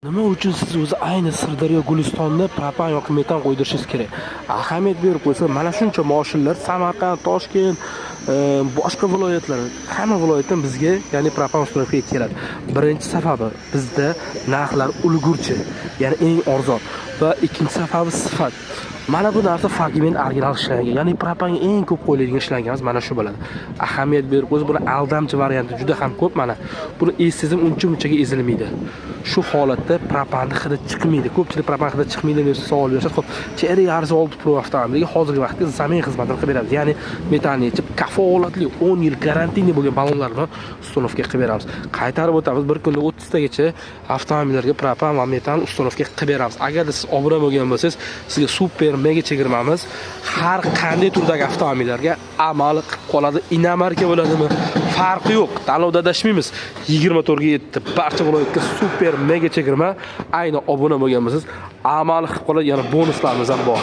Nima uchun siz o'zi ayni Sirdaryo Gulistonda propan yoki metan qo'ydirishingiz kerak? Ahamiyat berib qo'ysa, mana shuncha moshinlar Samarqand, Toshkent, boshqa viloyatlar, hamma viloyatdan bizga, ya'ni propan установка ga keladi. Birinchi sababi, bizda narxlar ulgurchi, ya'ni eng arzon, va ikkinchi sababi sifat. Mana bu narsa fragment original ishlangan, ya'ni propanga eng ko'p qo'yiladigan ishlangamiz mana shu bo'ladi. Ahamiyat berib qo'ysa, buni aldamchi varianti juda ham ko'p mana. Buni ezsangiz ham uncha munchaga ezilmaydi. Shu holatda propanni hidi chiqmaydi. Ko'pchilik propan hidi chiqmaydi deb savol berishadi. Xo'p, Chery Arrizo 6 Pro avtomobiliga hozirgi vaqtda замен xizmatini qilib beramiz. Ya'ni metanni yechib, kafolatli 10 yil гарантийный bo'lgan ballonlar bilan установка qilib beramiz. Qaytarib o'tamiz, bir kunda 30 tagacha avtomobillarga propan va metan установка qilib beramiz. Agarda siz obuna bo'lgan bo'lsangiz, sizga super mega chegirmamiz har qanday turdagi avtomobillarga amal qilib qoladi. Иномарка bo'ladimi? Farqi yo'q. Tanlovda adashmaymiz. 24 ga 7 barcha viloyatga super mega chegirma, ayni obuna bo'lgan bo'lsangiz, amal qilib qoladi. Yana bonuslarimiz ham bor.